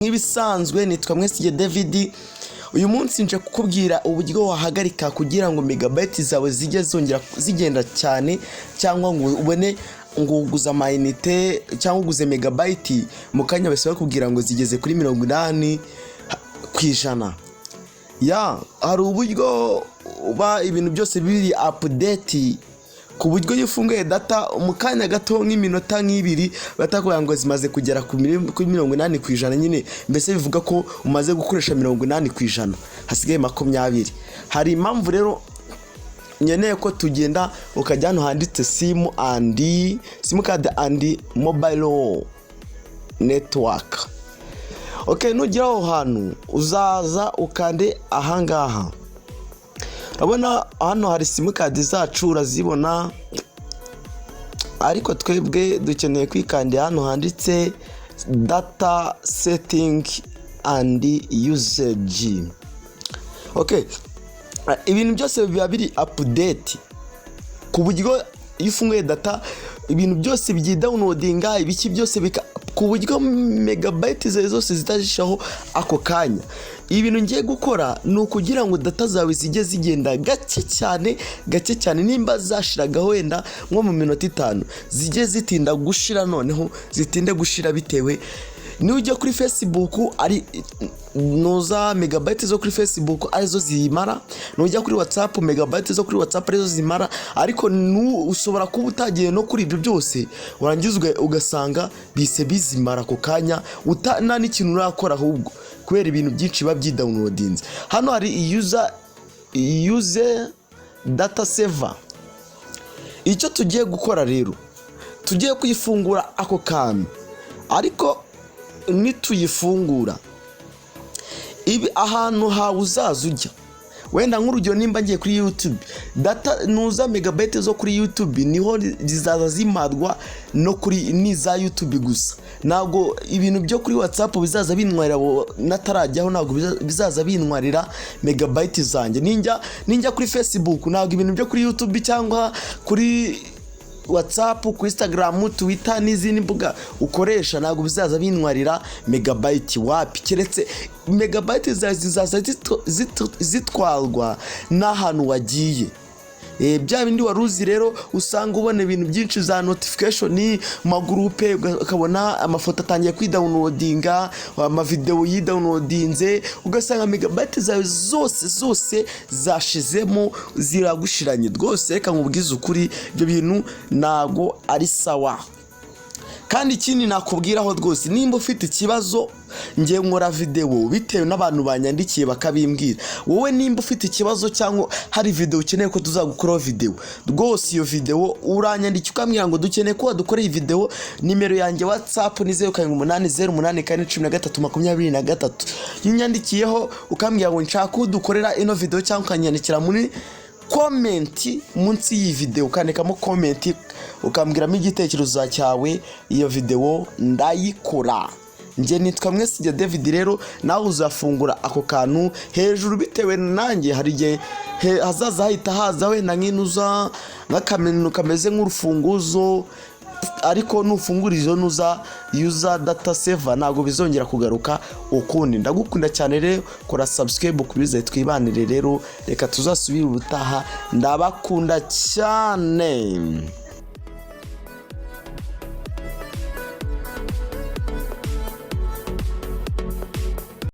Nk'ibisanzwe nitwa Mwesige David. Uyu munsi nje kukubwira uburyo wahagarika kugira ngo megabyte zawe zijye zongera zigenda cyane, cyangwa ngo ubone ngo uguze amayinite cyangwa uguze megabyte, mu kanya bahise bakubwira ngo zigeze kuri 80%. Ya, hari uburyo uba ibintu byose biri update, ku buryo iyo ufunguye data, mu kanya gato nk'iminota nk'ibiri batakubwira ngo zimaze kugera kuri 80%. Nyine mbese bivuga ko umaze gukoresha 80%, hasigaye 20. Hari impamvu rero nkeneye ko tugenda ukajya hano handitse SIM and SIM card and mobile network. Ok, nugera aho hantu uzaza ukande ahangaha. Urabona hano hari simukadi zacu, urazibona, ariko twebwe dukeneye kwikandira hano handitse data setting and usage. Ok, ibintu byose biba biri update, ku buryo iyo ufunguye data ibintu byose byidownloadinga, ibiki byose ku buryo megabyte zawe zose zitajishaho ako kanya. Ibintu ngiye gukora ni ukugira ngo data zawe zijye zigenda gake cyane, gake cyane. Nimba zashiragaho wenda nko mu minota 5, zijye zitinda gushira, noneho zitinde gushira bitewe niba ujya kuri Facebook ari nuza megabyte zo kuri Facebook arizo zimara, nujya kuri WhatsApp megabyte zo kuri WhatsApp arizo zimara. Ariko ushobora kuba utagiye no kuri ibyo byose, warangiza ugasanga bise bizimara ako kanya nta n'ikintu urakora, ahubwo kubera ibintu byinshi biba byidownloadinze. Hano hari use data saver. Icyo tugiye gukora rero, tugiye kuyifungura ako kantu, ariko nituyifungura ibi, ahantu hawe uzaza ujya, wenda nk'urugero nimba ngiye kuri YouTube, data nuza megabyte zo kuri YouTube niho zizaza zimarwa, no kuri n'iza YouTube gusa. Ntabwo ibintu byo kuri WhatsApp bizaza bintwarira, natarajyaho ntabwo bizaza bintwarira megabyte zanjye. Ninjya kuri Facebook, ntabwo ibintu byo kuri YouTube cyangwa kuri WhatsApp, ku Instagram, Twitter n'izindi mbuga ukoresha, ntabwo bizaza bintwarira megabyte, wapi. Keretse megabyte zawe zizaza zitwarwa n'ahantu wagiye. Bya bindi wari uzi rero, usanga ubona ibintu byinshi za notification mu magurupe, ukabona amafoto atangiye kwidownloadinga, amavidewo yidownloadinze, ugasanga megabyte zawe zose zose zashizemo, ziragushiranye rwose. Reka nkubwize ukuri, ibyo bintu ntago ari sawa. Kandi ikindi nakubwiraho rwose, nimba ufite ikibazo, ngiye nkora videwo bitewe n'abantu banyandikiye bakabimbwira. Wowe nimba ufite ikibazo cyangwa hari videwo ukeneye ko tuzagukoraho videwo, rwose iyo videwo uranyandikira ukambwira ngo dukeneye ko wadukoreye videwo. Nimero yanjye WhatsApp ni 0780841323. Iyo unyandikiyeho ukambwira ngo nshaka ko udukorera ino videwo, cyangwa ukanyandikira muri comment munsi y'iyi videwo, ukandikamo comment ukambwiramo igitekerezo cyawe, iyo videwo ndayikora. Njye nitwa Mwesige David. Rero nawe uzafungura ako kantu hejuru bitewe nanjye, hari igihe hazaza hahita haza wenda nk'inuza nk'akamenu kameze nk'urufunguzo, ariko nufungura izo nuza use data saver ntabwo bizongera kugaruka ukundi. Ndagukunda cyane rero, kora subscribe kubize twibanire. Rero reka tuzasubire ubutaha, ndabakunda cyane.